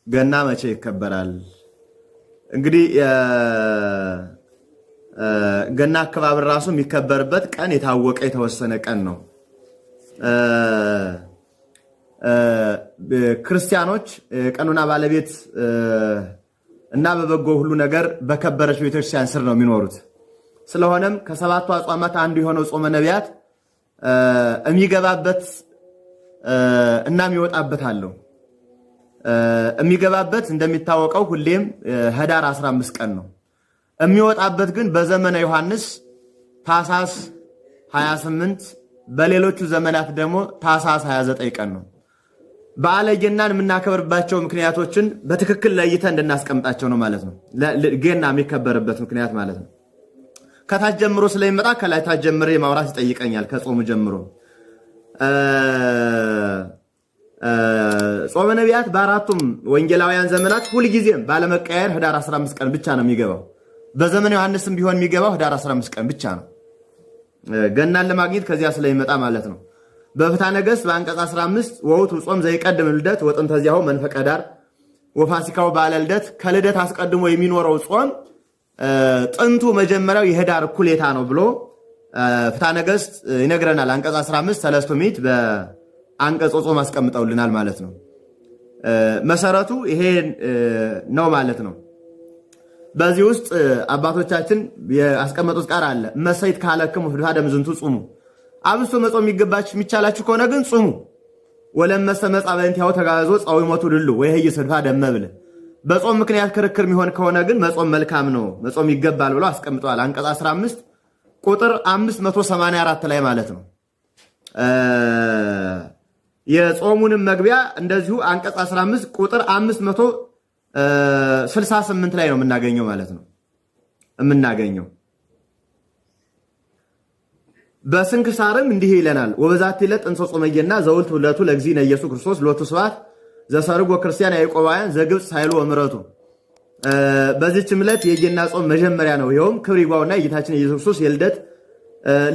ገና መቼ ይከበራል? እንግዲህ ገና አከባበር ራሱ የሚከበርበት ቀን የታወቀ የተወሰነ ቀን ነው። ክርስቲያኖች ቀኖና ባለቤት እና በበጎ ሁሉ ነገር በከበረች ቤተክርስቲያን ስር ነው የሚኖሩት። ስለሆነም ከሰባቱ አጽዋማት አንዱ የሆነው ጾመ ነቢያት የሚገባበት እና የሚወጣበት አለው። የሚገባበት እንደሚታወቀው ሁሌም ህዳር 15 ቀን ነው። የሚወጣበት ግን በዘመነ ዮሐንስ ታኅሳስ 28፣ በሌሎቹ ዘመናት ደግሞ ታኅሳስ 29 ቀን ነው። በዓለ ገናን የምናከብርባቸው ምክንያቶችን በትክክል ለይተን እንድናስቀምጣቸው ነው ማለት ነው። ገና የሚከበርበት ምክንያት ማለት ነው። ከታች ጀምሮ ስለሚመጣ ከላይ ታች ጀምሬ ማውራት ይጠይቀኛል። ከጾሙ ጀምሮ ጾመ ነቢያት በአራቱም ወንጌላውያን ዘመናት ሁልጊዜም ባለመቀያየር ህዳር 15 ቀን ብቻ ነው የሚገባው። በዘመነ ዮሐንስም ቢሆን የሚገባው ህዳር 15 ቀን ብቻ ነው። ገናን ለማግኘት ከዚያ ስለሚመጣ ማለት ነው። በፍትሐ ነገሥት በአንቀጽ 15 ወውቱ ጾም ዘይቀድም ልደት ወጥንተ ዚአሁ መንፈቀ ኅዳር ወፋሲካው በዓለ ልደት፣ ከልደት አስቀድሞ የሚኖረው ጾም ጥንቱ መጀመሪያው የህዳር እኩሌታ ነው ብሎ ፍትሐ ነገሥት ይነግረናል። አንቀጽ 15 ሰለስቱ ምዕት በአንቀጽ ጾም አስቀምጠውልናል ማለት ነው። መሰረቱ ይሄ ነው ማለት ነው። በዚህ ውስጥ አባቶቻችን ያስቀመጡት ቃል አለ። መሰይት ካለክሙ ፍድፋደ እምዝንቱ ጹሙ፣ አብዝቶ መጾም የሚገባችሁ የሚቻላችሁ ከሆነ ግን ጹሙ። ወለመሰ መጽአ በእንቲአሁ ተጋዞ ጻዊሞቱ ድሉ ወይሄይ ስድፋ ደመብል፣ በጾም ምክንያት ክርክር የሚሆን ከሆነ ግን መጾም መልካም ነው፣ መጾም ይገባል ብሎ አስቀምጠዋል። አንቀጽ 15 ቁጥር 584 ላይ ማለት ነው። የጾሙንም መግቢያ እንደዚሁ አንቀጽ 15 ቁጥር 568 ላይ ነው የምናገኘው ማለት ነው የምናገኘው። በስንክሳርም እንዲህ ይለናል። ወበዛቲ ዕለት ጥንሰ ጾመ ገና ዘውልት ውለቱ ለእግዚእነ ኢየሱስ ክርስቶስ ሎቱ ስብሐት ዘሰርጎ ክርስቲያን ያዕቆባውያን ዘግብፅ ኃይሉ ወምረቱ። በዚህችም ዕለት የገና ጾም መጀመሪያ ነው። ይኸውም ክብር ይግባውና የጌታችን ኢየሱስ ክርስቶስ የልደት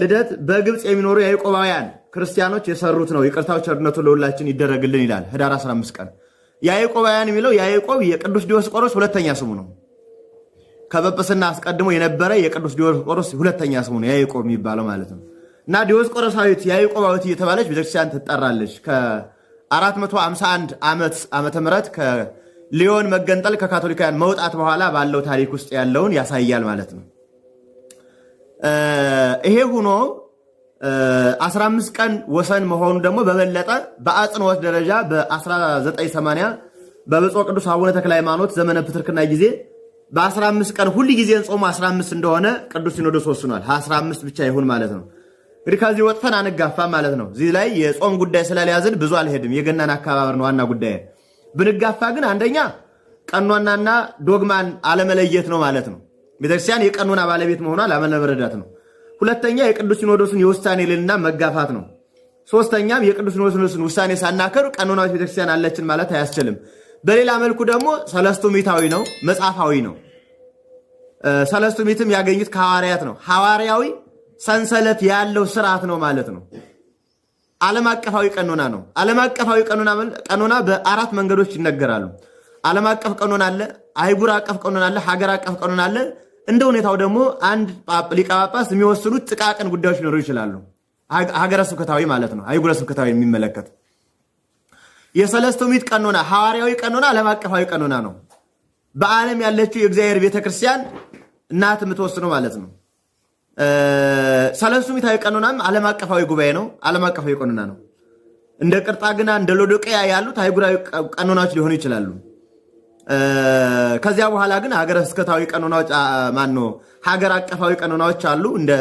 ልደት በግብፅ የሚኖሩ ያዕቆባውያን ክርስቲያኖች የሰሩት ነው። ይቅርታው ቸርነቱ ለሁላችን ይደረግልን ይላል። ህዳር 15 ቀን ያዕቆባውያን የሚለው ያዕቆብ የቅዱስ ዲዮስቆሮስ ሁለተኛ ስሙ ነው። ከጵጵስና አስቀድሞ የነበረ የቅዱስ ዲዮስቆሮስ ሁለተኛ ስሙ ነው ያዕቆብ የሚባለው ማለት ነው። እና ዲዮስቆሮሳዊት ያዕቆባዊት እየተባለች ቤተክርስቲያን ትጠራለች። ከ451 ዓመተ ምህረት ከሊዮን መገንጠል ከካቶሊካውያን መውጣት በኋላ ባለው ታሪክ ውስጥ ያለውን ያሳያል ማለት ነው። ይሄ ሆኖ 15 ቀን ወሰን መሆኑ ደግሞ በበለጠ በአጽንዖት ደረጃ በ1980 በብፁዕ ቅዱስ አቡነ ተክለ ሃይማኖት ዘመነ ፕትርክና ጊዜ በ15 ቀን ሁል ጊዜ ጾሙ 15 እንደሆነ ቅዱስ ሲኖዶስ ወስኗል። 15 ብቻ ይሁን ማለት ነው። እንግዲህ ከዚህ ወጥተን አንጋፋ ማለት ነው። እዚህ ላይ የጾም ጉዳይ ስላልያዝን ብዙ አልሄድም። የገናን አከባበር ነው ዋና ጉዳይ። ብንጋፋ ግን አንደኛ ቀኖናና ዶግማን አለመለየት ነው ማለት ነው። ቤተክርስቲያን የቀኖና ባለቤት መሆኗን አለመረዳት ነው። ሁለተኛ የቅዱስ ሲኖዶስን የውሳኔ ልዕልና መጋፋት ነው። ሶስተኛም የቅዱስ ሲኖዶስን ውሳኔ ሳናከብር ቀኖናዊት ቤተክርስቲያን አለችን ማለት አያስችልም። በሌላ መልኩ ደግሞ ሰለስቱ ምዕታዊ ነው፣ መጽሐፋዊ ነው። ሰለስቱ ምዕትም ያገኙት ከሐዋርያት ነው። ሐዋርያዊ ሰንሰለት ያለው ስርዓት ነው ማለት ነው። ዓለም አቀፋዊ ቀኖና ነው። ዓለም አቀፋዊ ቀኖና በአራት መንገዶች ይነገራሉ። ዓለም አቀፍ ቀኖና አለ፣ አህጉር አቀፍ ቀኖና አለ፣ ሀገር አቀፍ ቀኖና አለ። እንደ ሁኔታው ደግሞ አንድ ሊቀ ጳጳስ የሚወስኑት ጥቃቅን ጉዳዮች ሊኖሩ ይችላሉ። ሀገረ ስብከታዊ ማለት ነው። አህጉረ ስብከታዊ የሚመለከት የሰለስቱ ምዕት ቀኖና ሐዋርያዊ ቀኖና ዓለም አቀፋዊ ቀኖና ነው። በዓለም ያለችው የእግዚአብሔር ቤተክርስቲያን እናት የምትወስነው ማለት ነው። ሰለስቱ ምዕታዊ ቀኖናም ዓለም አቀፋዊ ጉባኤ ነው። ዓለም አቀፋዊ ቀኖና ነው። እንደ ቅርጣግና እንደ ሎዶቅያ ያሉት አህጉራዊ ቀኖናዎች ሊሆኑ ይችላሉ። ከዚያ በኋላ ግን ሀገረ ስብከታዊ ቀኖናዎች ማነው ሀገር አቀፋዊ ቀኖናዎች አሉ። እንደ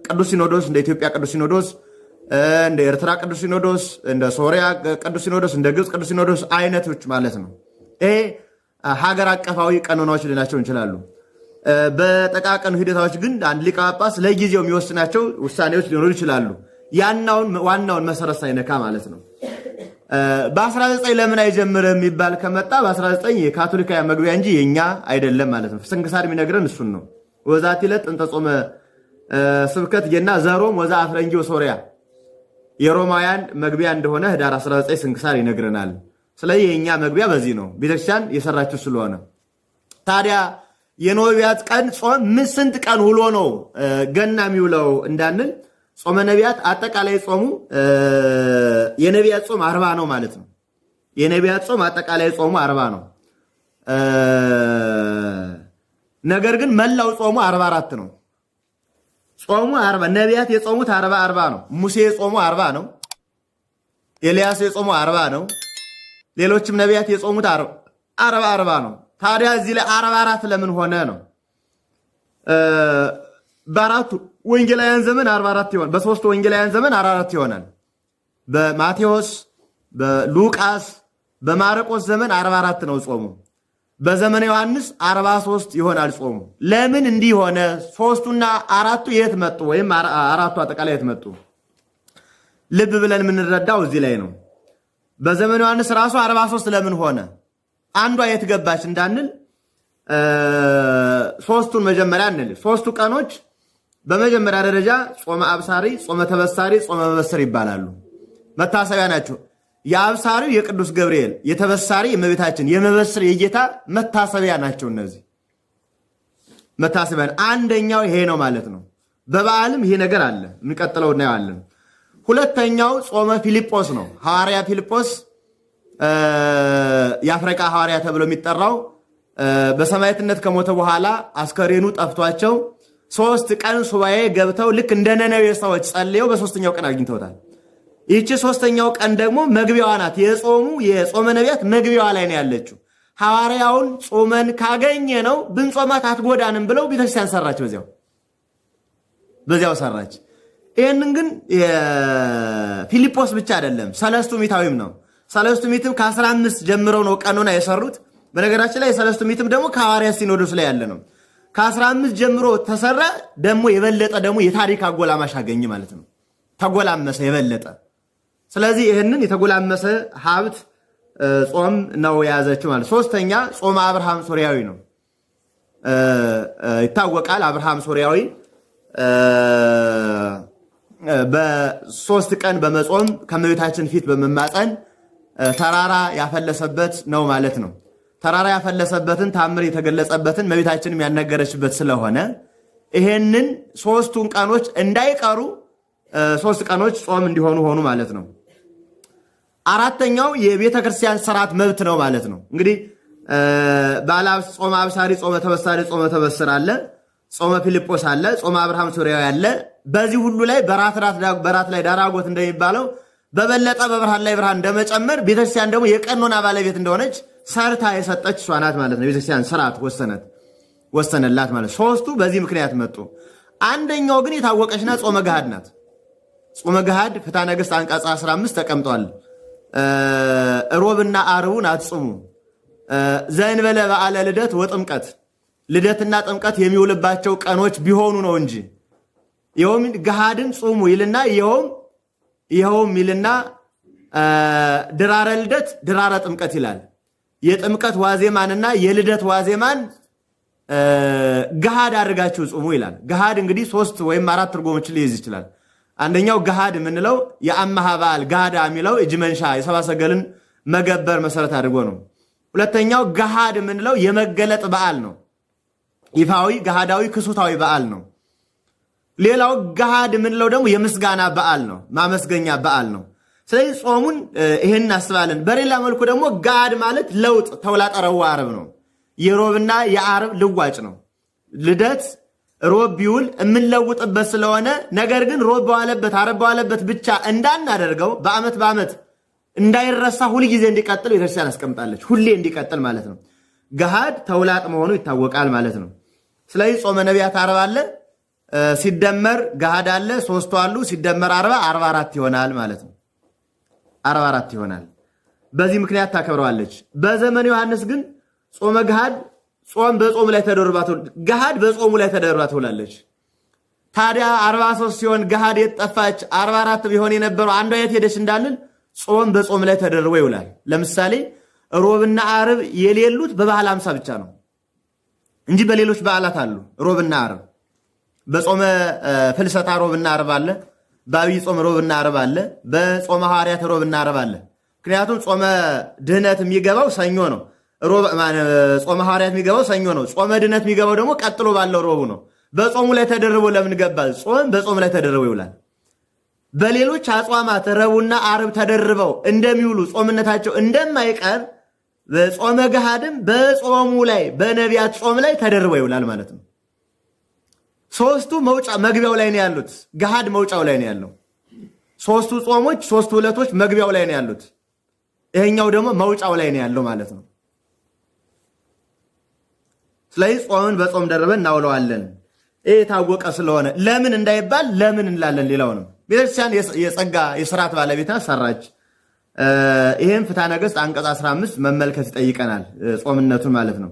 ቅዱስ ሲኖዶስ፣ እንደ ኢትዮጵያ ቅዱስ ሲኖዶስ፣ እንደ ኤርትራ ቅዱስ ሲኖዶስ፣ እንደ ሶሪያ ቅዱስ ሲኖዶስ፣ እንደ ግብፅ ቅዱስ ሲኖዶስ አይነቶች ማለት ነው። ይሄ ሀገር አቀፋዊ ቀኖናዎች ልናቸው እንችላሉ። በጠቃቀኑ ሂደታዎች ግን አንድ ሊቀ ጳጳስ ለጊዜው የሚወስናቸው ውሳኔዎች ሊኖሩ ይችላሉ። ያናውን ዋናውን መሰረት ሳይነካ ማለት ነው። በ19 ለምን አይጀምርም የሚባል ከመጣ በ19 የካቶሊካውያን መግቢያ እንጂ የኛ አይደለም ማለት ነው። ስንክሳር የሚነግረን እሱን ነው። ወዛቲ ዕለት ጥንተ ጾመ ስብከት ገና ዘሮም ወዛ አፍረንጂ ሶሪያ፣ የሮማውያን መግቢያ እንደሆነ ህዳር 19 ስንክሳር ይነግረናል። ስለዚህ የእኛ መግቢያ በዚህ ነው፣ ቤተክርስቲያን የሰራችው ስለሆነ። ታዲያ የነቢያት ቀን ጾም ምን ስንት ቀን ውሎ ነው ገና የሚውለው እንዳንል ጾመ ነቢያት አጠቃላይ ጾሙ የነቢያት ጾም 40 ነው ማለት ነው። የነቢያት ጾም አጠቃላይ ጾሙ 40 ነው። ነገር ግን መላው ጾሙ 44 ነው። ጾሙ 40 ነቢያት የጾሙት 40 40 ነው። ሙሴ የጾሙ 40 ነው። ኤልያስ የጾሙ 40 ነው። ሌሎችም ነቢያት የጾሙት 40 40 ነው። ታዲያ እዚህ ላይ 44 ለምን ሆነ ነው? በአራቱ ወንጌላውያን ዘመን 44 ይሆናል። በሶስቱ ወንጌላውያን ዘመን 44 ይሆናል። በማቴዎስ፣ በሉቃስ፣ በማርቆስ ዘመን 44 ነው ጾሙ። በዘመነ ዮሐንስ 43 ይሆናል ጾሙ። ለምን እንዲህ ሆነ? ሶስቱና አራቱ የት መጡ? ወይም አራቱ አጠቃላይ የት መጡ? ልብ ብለን የምንረዳው እዚህ ላይ ነው። በዘመነ ዮሐንስ ራሱ 43 ለምን ሆነ? አንዷ የት ገባች እንዳንል ሶስቱን መጀመሪያ እንል። ሶስቱ ቀኖች በመጀመሪያ ደረጃ ጾመ አብሳሪ፣ ጾመ ተበሳሪ፣ ጾመ መበስር ይባላሉ። መታሰቢያ ናቸው። የአብሳሪው የቅዱስ ገብርኤል፣ የተበሳሪ የእመቤታችን፣ የመበስር የጌታ መታሰቢያ ናቸው። እነዚህ መታሰቢያ አንደኛው ይሄ ነው ማለት ነው። በበዓልም ይሄ ነገር አለ፣ የሚቀጥለው እናየዋለን። ሁለተኛው ጾመ ፊልጶስ ነው። ሐዋርያ ፊልጶስ የአፍሪቃ ሐዋርያ ተብሎ የሚጠራው በሰማዕትነት ከሞተ በኋላ አስከሬኑ ጠፍቷቸው 3 ቀን ሱባኤ ገብተው ልክ እንደ ነነዌ ሰዎች ጸልየው በሶስተኛው ቀን አግኝተውታል። ይህቺ ሶስተኛው ቀን ደግሞ መግቢያዋ ናት። የጾሙ የጾመ ነቢያት መግቢያዋ ላይ ነው ያለችው። ሐዋርያውን ጾመን ካገኘ ነው ብንጾማት አትጎዳንም ብለው ቤተክርስቲያን ሰራች። በዚያው ሰራች። ይህንን ግን ፊልጶስ ብቻ አይደለም፣ ሰለስቱ ምዕታዊም ነው። ሰለስቱ ምዕትም ከ15 ጀምረው ነው ቀኖና የሰሩት። በነገራችን ላይ የሰለስቱ ምዕትም ደግሞ ከሐዋርያት ሲኖዶስ ላይ ያለ ነው። ከ15 ጀምሮ ተሰራ። ደግሞ የበለጠ ደግሞ የታሪክ አጎላማሽ አገኘ ማለት ነው። ተጎላመሰ የበለጠ። ስለዚህ ይህንን የተጎላመሰ ሀብት ጾም ነው የያዘችው ማለት። ሶስተኛ ጾመ አብርሃም ሶርያዊ ነው ይታወቃል። አብርሃም ሶርያዊ በ3 ቀን በመጾም ከእመቤታችን ፊት በመማፀን ተራራ ያፈለሰበት ነው ማለት ነው። ተራራ ያፈለሰበትን ታምር የተገለጸበትን እመቤታችንም ያነገረችበት ስለሆነ ይሄንን ሶስቱን ቀኖች እንዳይቀሩ 3 ቀኖች ጾም እንዲሆኑ ሆኑ ማለት ነው። አራተኛው የቤተ ክርስቲያን ስርዓት መብት ነው ማለት ነው። እንግዲህ ጾመ አብሳሪ፣ ጾመ ተበሳሪ፣ ጾመ ተበስር አለ፣ ጾመ ፊልጶስ አለ፣ ጾመ አብርሃም ሶርያዊ አለ። በዚህ ሁሉ ላይ በራት ላይ ዳራጎት እንደሚባለው በበለጠ በብርሃን ላይ ብርሃን እንደመጨመር ቤተክርስቲያን ደግሞ የቀኖና ባለቤት እንደሆነች ሰርታ የሰጠች እሷ ናት ማለት ነው። ቤተክርስቲያን ስርዓት ወሰነላት ማለት ነው። ሶስቱ በዚህ ምክንያት መጡ። አንደኛው ግን የታወቀችና ጾመ ገሃድ ናት። ጾመ ገሃድ ፍትሐ ነገሥት አንቀጽ 15 ተቀምጧል። ሮብና ዓርቡን አትጹሙ ዘእንበለ በዓለ ልደት ወጥምቀት፣ ልደትና ጥምቀት የሚውልባቸው ቀኖች ቢሆኑ ነው እንጂ ይኸውም ገሃድን ጹሙ ይልና ይኸውም ይልና ድራረ ልደት ድራረ ጥምቀት ይላል። የጥምቀት ዋዜማንና የልደት ዋዜማን ገሃድ አድርጋችሁ ጹሙ ይላል። ገሃድ እንግዲህ 3 ወይም 4 ትርጉሞችን ሊይዝ ይችላል። አንደኛው ገሃድ የምንለው የአምሃ በዓል ገሃዳ የሚለው እጅ መንሻ የሰብአ ሰገልን መገበር መሰረት አድርጎ ነው። ሁለተኛው ገሃድ የምንለው የመገለጥ በዓል ነው። ይፋዊ ገሃዳዊ ክሱታዊ በዓል ነው። ሌላው ገሃድ የምንለው ደግሞ የምስጋና በዓል ነው፣ ማመስገኛ በዓል ነው። ስለዚህ ጾሙን ይሄን እናስባለን። በሌላ መልኩ ደግሞ ገሃድ ማለት ለውጥ ተውላጠ ረቡዕ ዓርብ ነው። የሮብና የዓርብ ልዋጭ ነው። ልደት ሮብ ቢውል የምንለውጥበት ስለሆነ ነገር ግን ሮብ በዋለበት ዓርብ በዋለበት ብቻ እንዳናደርገው በዓመት በዓመት እንዳይረሳ ሁል ጊዜ እንዲቀጥል ቤተክርስቲያን አስቀምጣለች። ሁሌ እንዲቀጥል ማለት ነው። ገሃድ ተውላጥ መሆኑ ይታወቃል ማለት ነው። ስለዚህ ጾመ ነቢያት ዓርብ አለ፣ ሲደመር ገሃድ አለ፣ 3ቱ አሉ፣ ሲደመር 40 44 ይሆናል ማለት ነው። 44 ይሆናል። በዚህ ምክንያት ታከብረዋለች። በዘመነ ዮሐንስ ግን ጾመ ገሃድ ጾም በጾም ላይ ተደርባ ገሃድ በጾሙ ላይ ተደርባ ትውላለች። ታዲያ 43 ሲሆን ገሃድ የት ጠፋች? 44 ቢሆን የነበረው አንዷ የት ሄደች እንዳንል ጾም በጾም ላይ ተደርቦ ይውላል። ለምሳሌ ሮብና ዓርብ የሌሉት በበዓለ ሃምሳ ብቻ ነው እንጂ በሌሎች በዓላት አሉ። ሮብና ዓርብ በጾመ ፍልሰታ ሮብና ዓርብ አለ። በአብይ ጾም ሮብና ዓርብ አለ። በጾመ ሐዋርያት ሮብና ዓርብ አለ። ምክንያቱም ጾመ ድህነት የሚገባው ሰኞ ነው። ጾመ ሐዋርያት የሚገባው ሰኞ ነው። ጾመ ድህነት የሚገባው ደግሞ ቀጥሎ ባለው ሮቡ ነው። በጾሙ ላይ ተደርቦ ለምን ገባ? ጾም በጾም ላይ ተደርቦ ይውላል። በሌሎች አጽዋማት ረቡዕና ዓርብ ተደርበው እንደሚውሉ ጾምነታቸው እንደማይቀር በጾመ ገሃድም በጾሙ ላይ በነቢያት ጾም ላይ ተደርቦ ይውላል ማለት ነው። ሶስቱ መውጫ መግቢያው ላይ ነው ያሉት። ገሃድ መውጫው ላይ ነው ያለው። ሶስቱ ጾሞች ሶስቱ ዕለቶች መግቢያው ላይ ነው ያሉት። ይሄኛው ደግሞ መውጫው ላይ ነው ያለው ማለት ነው። ስለዚህ ጾምን በጾም ደርበን እናውለዋለን። ይህ የታወቀ ስለሆነ ለምን እንዳይባል ለምን እንላለን። ሌላውንም ቤተክርስቲያን የጸጋ የስርዓት ባለቤት ናት፣ ሰራች። ይህም ፍትሐ ነገሥት አንቀጽ 15 መመልከት ይጠይቀናል፣ ጾምነቱን ማለት ነው።